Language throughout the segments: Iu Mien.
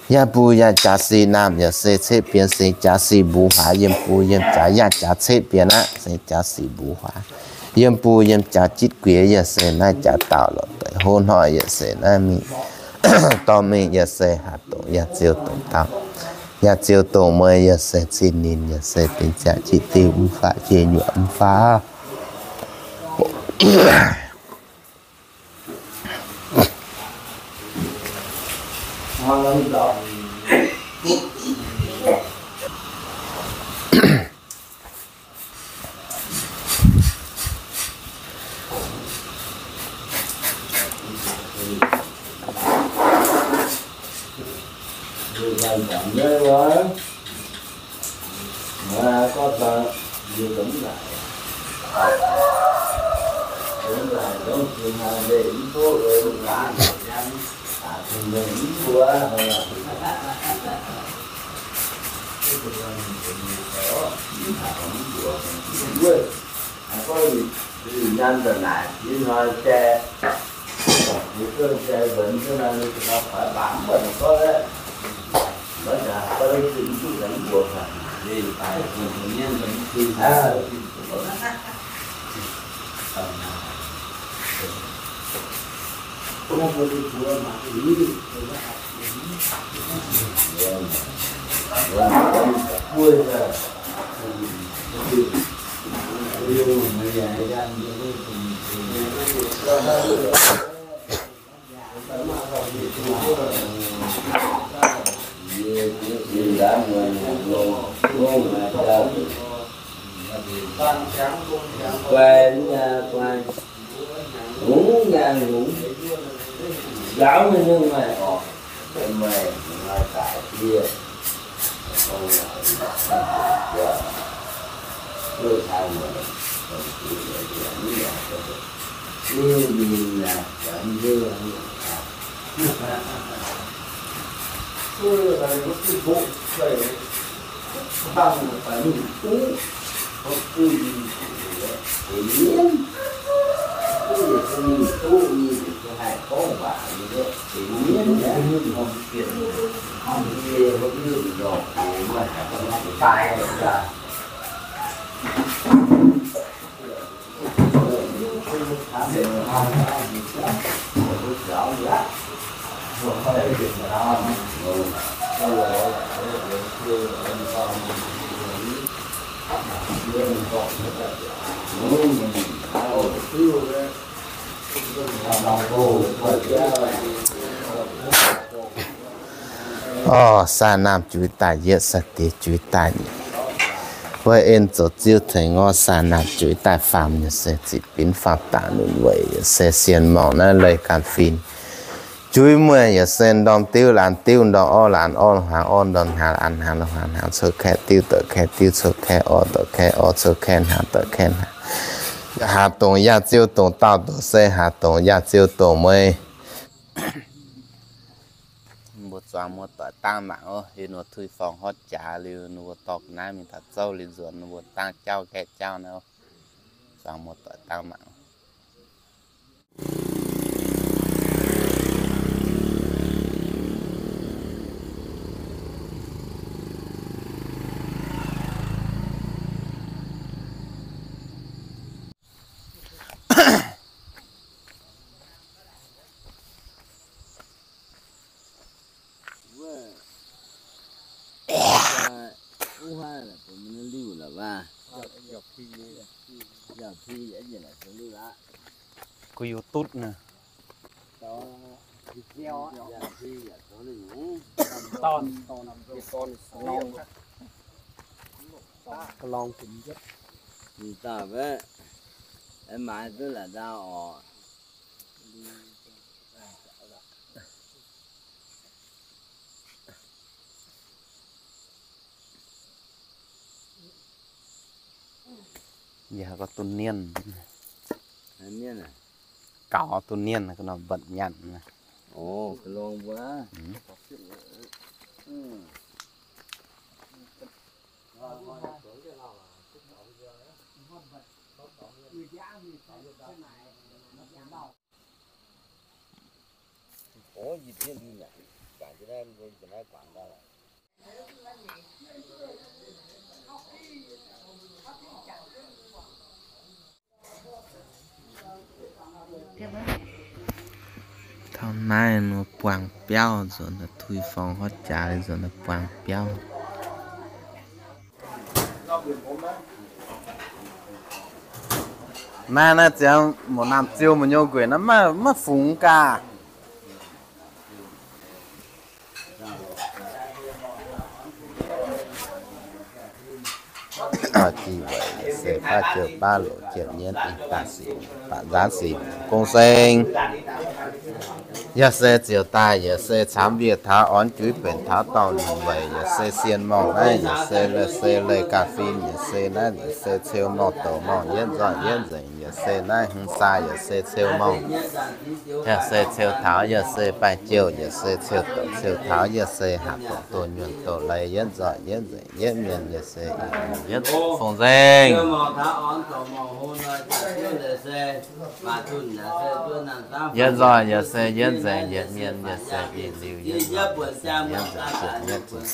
Yaac bun yaac jaax sic naamh yaac se ceqv bienx seng jaax sic mbuo huaax yiem bun yiem jaax yaac jaax ceqv bienx aqv, se jaax sic mbuo huaax yiem bun yiem jaax jitv guiex yaac se naaiv jaax dauh lorqc deix hov hnoi yaac se naaiv mingh dorh mingh yaac se haaix dongh yaac ziouc dongh dauh, yaac ziouc dongh mueiz yaac se cin ninh yaac se dingc ziangx jitv diuh mv faaux jiex nyuoqc mv faaux. Orv, saah naamh juix daaih yietv, saah diex juix daaih nyeic. Wuov en zoux ziuv tengx ngorv saah naamh juix daaih faam yaac se ziqc binv faam daaih lunx weic yaac se sienx mangc naaiv leiz ganh fin. Juix mueiz yaac se ndorm diuv laanh diuv, ndorm orv laanh orv, hnaangx orv ndorm hnaangx, laanh hnaangx ndorm hnaangx, hnaangx cuotv kaeqv diuv, doic kaeqv diuv, cuotv kaeqv orv, doic kaeqv orv, cuotv kaeqv hnaangx, doic kaeqv hnaangx. Haaix dongh yaac ziouv dongh dauh doic se haaix dongh yaac ziouv dongh mueiz. Mbuo zuangx muoz-doic dangh mangc oc. Liuz ninh mbuo tuix forng horv jaax liuz, ninh mbuo dorh ga'naaiv mingh taux zouv liuz nzuonx, ninh mbuo dangh jauv gaeqv jauv naaiv oc. Zuangx muoz-doic dangh mangc. Kuv YouTube naaiv. Mv dauh, maaiz duqv la'ndau oc. Yie haiz gorngv duqv nienh. Gaux duqv nienh, ga'nor mba'nyanc. Ov, ga'long mbuo. Mm. Taux naaiv nor buangh biauv nzuonx, tui forng hotv jaax nzuonx buangh biauv. Naaiv, naaiv ziangx mouc naamh ziou mouc nyou nquenc naaiv maiv, maiv fungx gaax. Jih weic yaac se baav jouh baav loc jienv nyienv ih daaih sic baac nzaanv sic gong seng. Yaac se ziouc daaih yaac se camv wiev taux orn juiv benx taux dorngh nyungc weic yaac se sien morngh naaiv yaac se leih se leih ganh fin yaac se naaiv yaac se ceu morngh douc morngh yietv nzoih yietv nzengc yaac se naaiv hmz saa yaac se ceu morngh. Yaac se ceu taux yaac se baengh jouh yaac se ceu douc ceu taux yaac se hatc douc doh nyuonh douc leiz yietv nzoih yietv nzengc yietv mienh yaac se yietv fong nzengc. Yietv nzoih yaac se yietv nzengc yietv mienh yaac se ih liuz yietv nzoih yietv nzengc yietv mienh yaac se yietv nzoih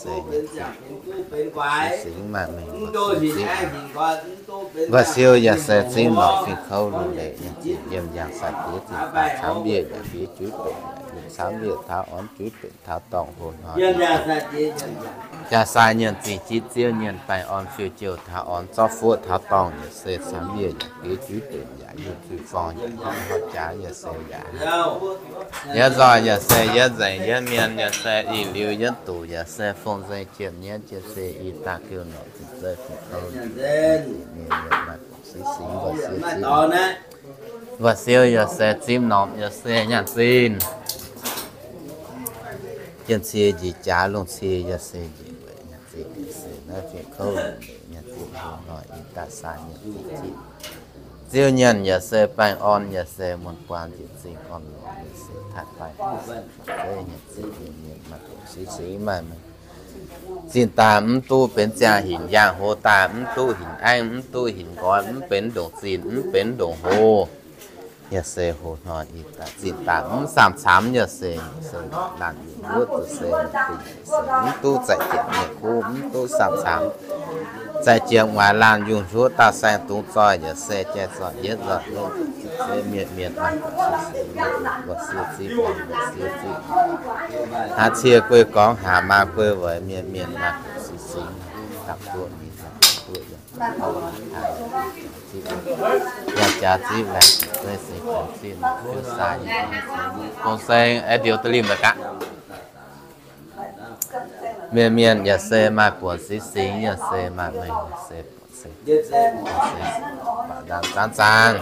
se yietv nzengc. Singx maaih mengh nqox siou yaac se zipv norqc fingx kouv lungh leic yiem yangh sai-diex zinh daaih camv wiev yaac fiev juiv benx yaac yungh camv wiev taux orn juiv benx taux dorngh hlo hnoi. Jaa sai nyienz zingh jitv ziouv nyienz baengh orn fiuv-jouh taux orn zorqv fuoqv taux dorngh yaac se camv wiev yaac fiev juiv benx yaac yungh zuiz forng yaac hnyouv hopv jaax yaac se yaac yietv nzoih yaac se yietv nzengc yietv mienh yaac se ih liuz yietv duqv yaac se fong nzengc jienv nyienv jienv se ih daaih gouv norqc zinh zeiv fingx kouv lungh leic mienh maaih buonc singx singx nqox siou zipv. Nqox siou yaac se zipv norqc yaac se nyaanh zinh. Jienv cie njiec jaax lungh cie yaac se njiec weic nyaanh zinh yaac se naaiv fingx kouv lungh leic nyaanh zinh hlo hnoi ih daaih sai nyienz zingh jitv ziouv nyienz yaac se baengh orn yaac se muonh buang njiec zingh orn lorqc yaac se taaih baengh zeiv nyienz zinh mienh maaih buonc singx singx maaih mengh. Zinh daaih mv duqv benx ziangh hinc yaangh, hoz daaih mv duqv hinc aengv, mv duqv hinc nqoi, mv benx ndongc zinh, mv benx ndongc hoz. Yaac se hoz hnoi ih daaih zinh daaih mv samh camv, yaac se, se laanh yungh huotv, se mv duqv zaeqc jiex mienh kuv, mv duqv samh camv. Zaeqc jiex muangx laanh yungh huotv dauh saeng dungz zoih, yaac se jai zoih yietv nzoih yietv, se mienh mienh maaih buonc singx singx, mbuo siou zipv, mbuo siou zipv. Haaix cie guei gorngv, haaix maa guei weic, mienh mienh maaih buonc singx singx, dapv duqv mingh, dapv duqv yaac zipv, yaac jaax zipv laengz zipv zeiv singx kouv zipv, fiuv sai yaac gong seng, aeqv, ndioux da'limh daaih gaax. Mienh mienh yaac se maaih buonc singx singx, yaac se maaih mengh, yaac se buonc singx, yaac se baac nzaanx zaangc.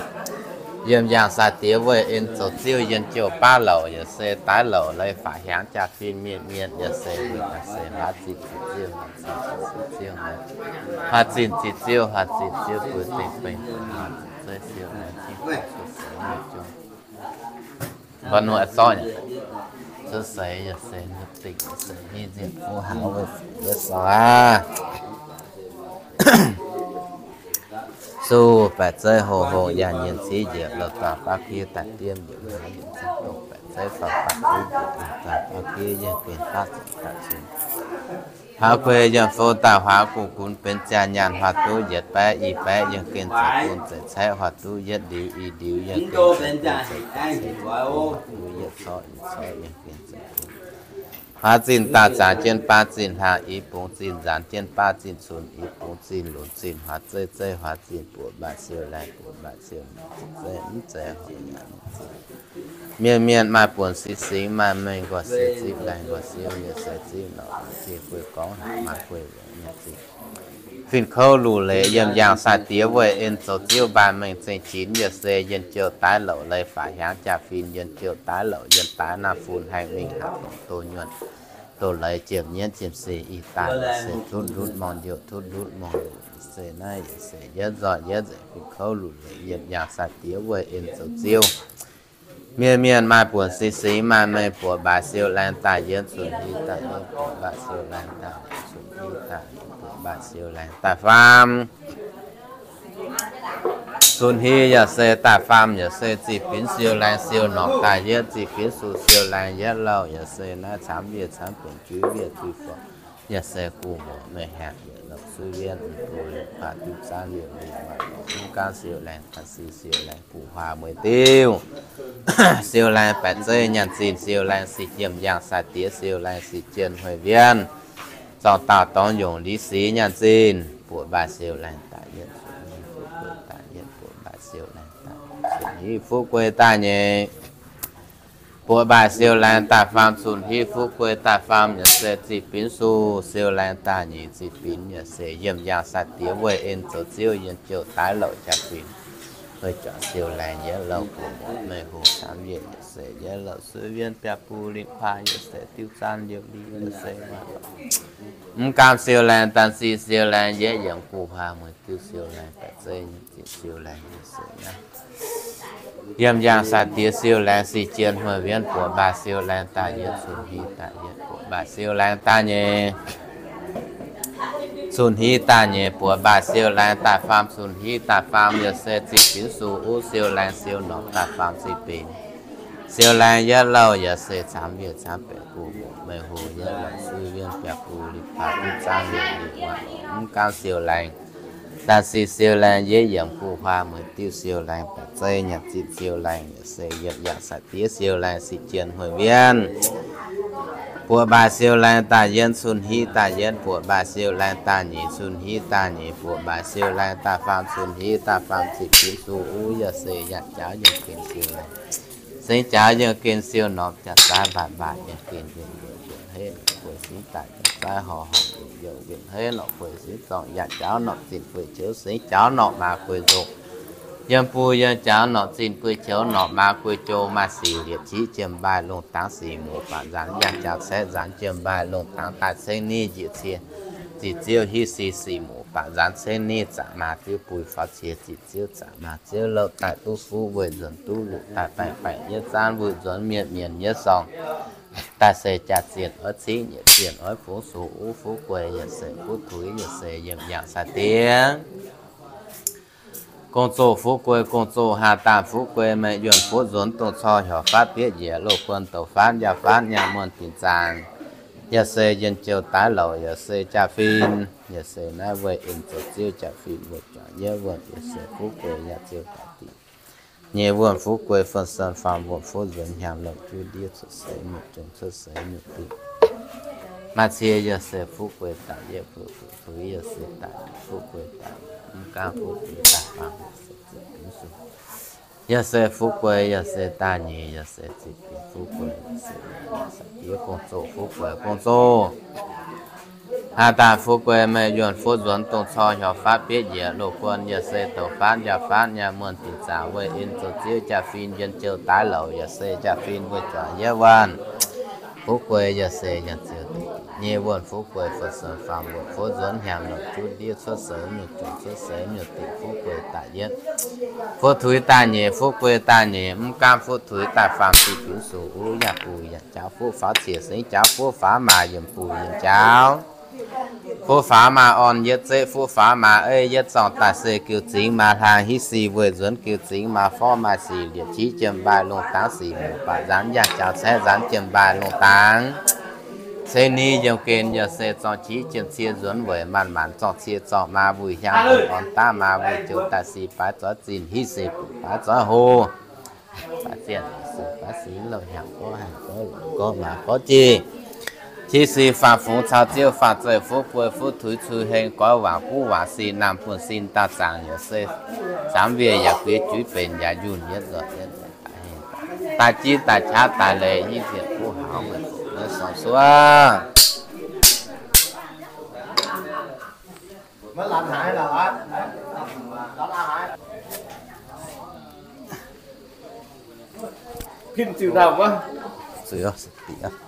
Yiem yangh sai-diex weih en zoux ziouv, yien jouh baav louc, yaac se daaih louc leiz faatv hiaangx jaa-fin mienh mienh, yaac se mienh yaac se huaav zinh ziqc ziouv, huaav zinh ziqc ziouv, huaav zinh ziqc ziouv, huaav zinh ziouv buo deix benx, huaav zinh zeiv siou naaiv cingv cuotv seix nyei jung. Mbuo nuoc zorqv cuotv seix yaac se nyei dingc se nyei nzienh fuqv haaix weih fuqv yaac sorc aav. Suv baeqc zeiv hongh hongh yaac nyienz civ njiec, louh dauh baav kiev daaih diemv njiec, haaix nyienz cin dongh baeqc zeiv faaux baav kiev njiec, louh dauh baav kiev yienh gen faatv zuqc daaih cun. Huaav kuei yienh fou daaih huaav guv gunx benx ziangh nyaanh, huaav duqv yietc baeqv i baeqv yienh gen zeix bun zeix caeqv, huaav duqv yietv liuz i liuz yienh gen zeix bun zeix caeqv, huaav duqv yietv corc i corc yienh gen zeix bun. Huaav zinh daaih zaangc jienv baav zinh hlang, i bungx zinh nzaanx jienv baav zinh cunx, i bungx zinh lunx zinh huaav zeiv zeiv huaav zinh buoqc mbaaih siou laengh buoqc mbaaih siou mingh zeiv mv zeiz horc yaac mv zeiz. Mienh mienh maaih buonc singx singx, maaih mengh nqox siou zipv laengh nqox siou yaac se zipv norqc, zinh guei gorngv haaix maa guei weic mienh zinh. Fin-kouv luc leic yiem yangh sai-diex weih en zoux ziouv mbaanh mengh zengc jinx yaac se yienh jouh daaih louc leiz faatv hiaangx jaa-fin, yienh jouh daaih louc yienh daaih naamh fun haengh mingh hatc longc doh nyuonh doh leiz jiem nyienv jiem se ih daaih se tutv ndutv morngh youh tutv ndutv morngh youh se naaiv yaac se yietv nzoih yietv nzengc fin-kouv luc leic yiem yangh sai-diex weih en zoux ziouv. Mienh mienh maaih buonc singx singx, maaih mengh buoqc mbaaix siou laengh daaih yienv cun-hli daaih yienv buoqc mbaaix siou laengh daaih cun-hli daaih buoqc mbaaix siou laengh daaih faam. Cun-Hih yaac se da'faam, yaac se ziqc binv siou laengz siou norqc daaih yietv ziqc binv suh siou laengz yietv louh, yaac se naaiv camv wiev camv benx juiv wiev juiv forc, yaac se gu'nguaaic meih hnyangx yietc louh suiv wienv mv bung lingh faah diuv zaanv liouh lingh maaih lorqc mv gaanv siou laengz daaih si siou laengz buv huaax mueiz diuv siou laengz baeqc zeiv nyaanh zinh siou laengz sic jiem yangh sai-diex siou laengz sic jien hueih wienv zorng daauh dorngx yongc liz sic nyaanh zinh buoqc mbaaih siou laengz daaih yietv, fuqv guei daaih yietv buoqc mbaaih siou laengz daaih, cun-hiv fuqv guei daaih nyeic buoqc mbaaih siou laengz daaih faam, cun-hiv fuqv guei daaih faam yaac se ziqc binv suh siou laengz daaih nyeic ziqc binv yaac se yiem yangh sai-diex weih en zoux ziouv yien jouh daaih louc jaax-fingx, weih juangc siou laengz yietv louh gu'nguaaic meih hungh camv wiev yaac se yietv louh suiv wienv biaa bung lingh faah yaac se diuv zaanv liouh lingh yaac se mv gaanv siou laengz daaih si siou laengz yietv yiemc guv huaax mueiz diuv siou laengz baeqc zeiv nyaanh zinh siou laengz yaac se naaiv yiem yangh sai-diex siou laengz sic jien hueih wienv buoqc mbaaih siou laengz daaih yietv, cun-hiv daaih yietv buoqc mbaaih siou laengz daaih nyeic, cun-hiv daaih nyeic buoqc mbaaih siou laengz daaih faam, cun-hiv daaih faam yaac se ziqc binv suh uv siou laengz siou norqc daaih faam ziqc binv siou laengz yietv louh yaac se camv wiev camv benx gu'nguaaic meih hungh yietv louh suiv wienv biaa bung lingh faah diuv zaanv liouh lingh maaih lorqc mv gaanv siou laengz daaih si siou laengz yietv yiemc guv huaax mueiz diuv siou laengz baeqc zeiv nyaanh zinh siou laengz yaac se yiem yangh sai-diex siou laengz sic jien hueih wienv buoqc mbaaih siou laengz daaih yietv, cun-hiv daaih yietv buoqc mbaaih siou laengz daaih nyeic, cun-hiv daaih nyeic buoqc mbaaix siou laengz daaih faam, cun-hiv daaih faam ziqc binv suh uv yaac se yangh jaux yiem gen siou laengz sengx jaux yiem gen siou norm jaax-zaaix mbaaix mbaaix yiem gen yiem yiem yiem heiv norqc guei singv daaih jaax-zaaix horh horh yiem youh yiem heiv norqc guei singv zorng yangh jaux norqc zinh guei qouv sengx jaux norqc maaz guei nzong yiem bung yiem jaux norqc zinh guei qouv norqc maaz guei jou maaih sic liepc qiex jiem mbaaih lungh dangx sic muoz baac nzaanx yangh jaux caeqv nzaanx jiem mbaaih lungh dangx daaih ceng ni njiec cie ziqc ziouv hiv si sic muoz baac nzaanx ceng ni zaqc maaz ziouv bui faaux cie ziqc ziouv zaqc maaz ziouv louh daaih duqv fuqv weih nzuonx duqv luqc daaih baengh baengh yietv zaanv wuic nzuonx mienh mienh yietv sorng daaih se jaax-zienh oix cingv yietc zienh oix fungx sux uv fuqv guei yaac se fuqv tuix yaac se yiem yangh sai-diex gong-zoh fuqv guei, gong-zoh haa daanh fuqv guei, meih yuonh fuqv nzuonx dongh cor hiaaux fatv bietv njiec loz-guon douc fatv njaaux fatv nyaanh muonh dinc zaangc, yaac se yien jouh daaih louc yaac se jaa-fin, yaac se naaiv weih en zoux ziouv jaa-fin weih juangc yietv wuonh yaac se fuqv guei yaac ziouv daaih dingc nyei wuonh fuqv guei fun-son faam wuonh fuqv nzuonx hnyangx longc juv ndiev cuotv seix nyungc jomc cuotv seix nyungc dingc maaih cie yaac se fuqv guei daaih yietv fuqv tuix yaac se daaih fuqv guei daaih mv gaamv fuqv tuix daaih faam se ziqc binv suh yaac se fuqv guei yaac se daaih nyeic yaac se ziqc binv fuqv guei yaac se sai-diex gong-zoh fuqv guei gong-zoh haa daanh fuqv guei, meih yuonh fuqv nzuonx dongh cor hiaaux fatv bietv njiec loz-guon yaac se douc fatv njaaux fatv nyaanh muonh dinc zaangc weih en zoux ziouv jaa-fin yien jouh daaih louc yaac se jaa-fin weih juangc yietv wuonh fuqv guei yaac se yaac ziouv daaih dingc nyei wuonh fuqv guei fun-son faam wuonh fuqv nzuonx hnyangx longc juv ndiev cuotv seix nyungc jomc cuotv seix nyungc dingc fuqv guei daaih yietv fuqv tuix daaih nyeic fuqv guei daaih nyeic mv gaamv fuqv tuix daaih faam ziqc binv suh uv yaac bun yaac jaux fuqv faaux cie sengx jaux fuqv faaux maaih yiem bun yiem jaux fuqv faaux maaih orn yietv zeqv fuqv faaux maaih ei yietv zorngh daaih se giu zingx maaih hlang hiv si weih nzuonx giu zingx maaih forv maaih sic liepc qiex jiem mbaaih lungh dangx sic muoz baac nzaanx yangh jaux caeqv nzaanx jiem mbaaih lungh dangx ceng ni yiem gen yaac se zorngh qiex jiem cie nzuonx weic maanc maanc zorngh cie zorngh maa wuic hiaang wuic orn daav maa wuic joux daaih sic baaix zoix zinh hiv se baaix zoix hlo baaix zienh baaix sic louh hnyangx gorv haengh gorv longc gorv maaz gorv jih qiex sic faam fungx caux ziouv faam zeih fuqv guei fuqv tuix cui heng goiv waangc buv waangc sin naamh buonv sin daaih zaangc yaac se camv wiev yaac guiex juiv benx yaac yunh yietv nzuonx yietv nzuonx daaih hengx daaih jiv daaih qaqv daaih leiz hiv nzieqc buv haux meih yietv sorng suov Zuiz, zuiz.